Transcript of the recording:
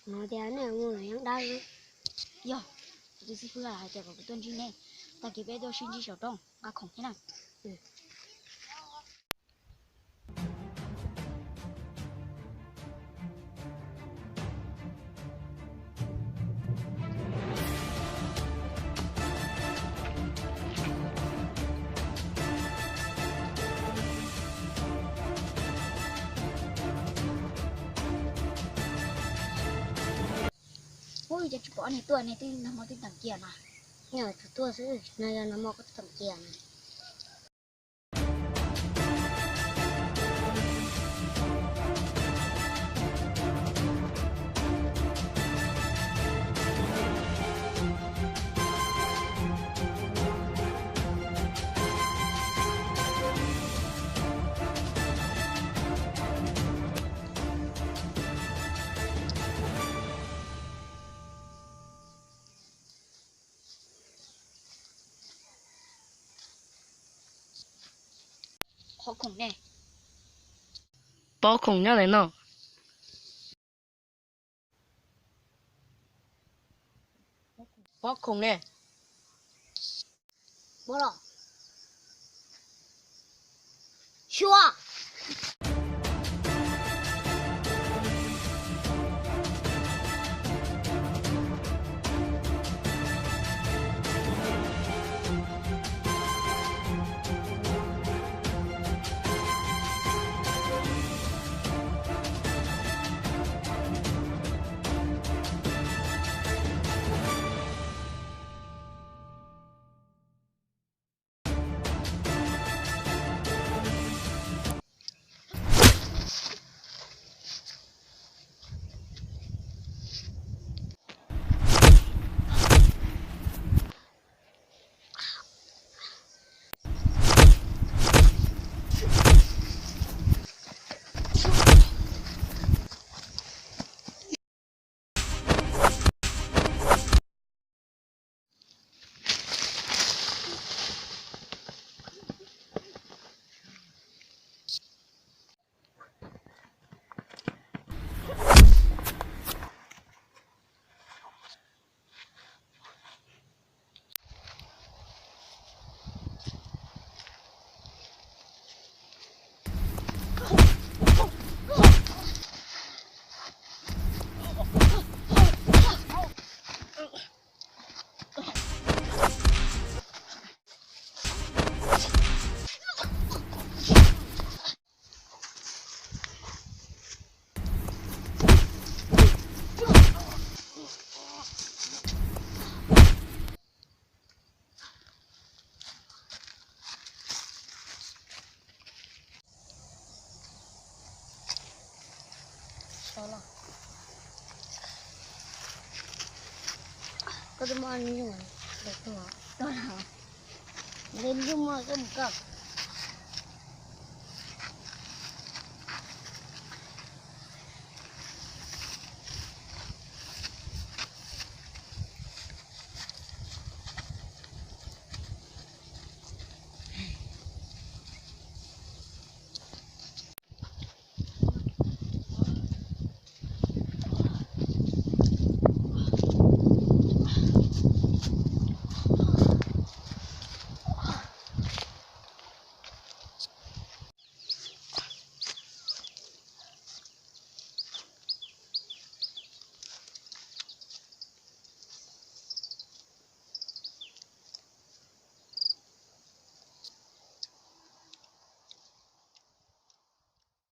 No tias nej mus yeeb dab. Yog, kuv tus xib fwb hais tias kom kuv tuaj ntsib nej, tag kis peb tuaj sib ntsib saum roob nqa khoom thiab na. Ub, cas tsis pom nws tuaj ne, twb nag hmo twb teem cia na. Nyob tus tuaj xwb, no yog nag hmo koj twb teem cia na. Qhov khoom ne? Pob khoom nyob ntawm no. Pob khoom ne? Pob los? Sua. Koj twb muaj nyooj, nyooj muaj koj mus koj.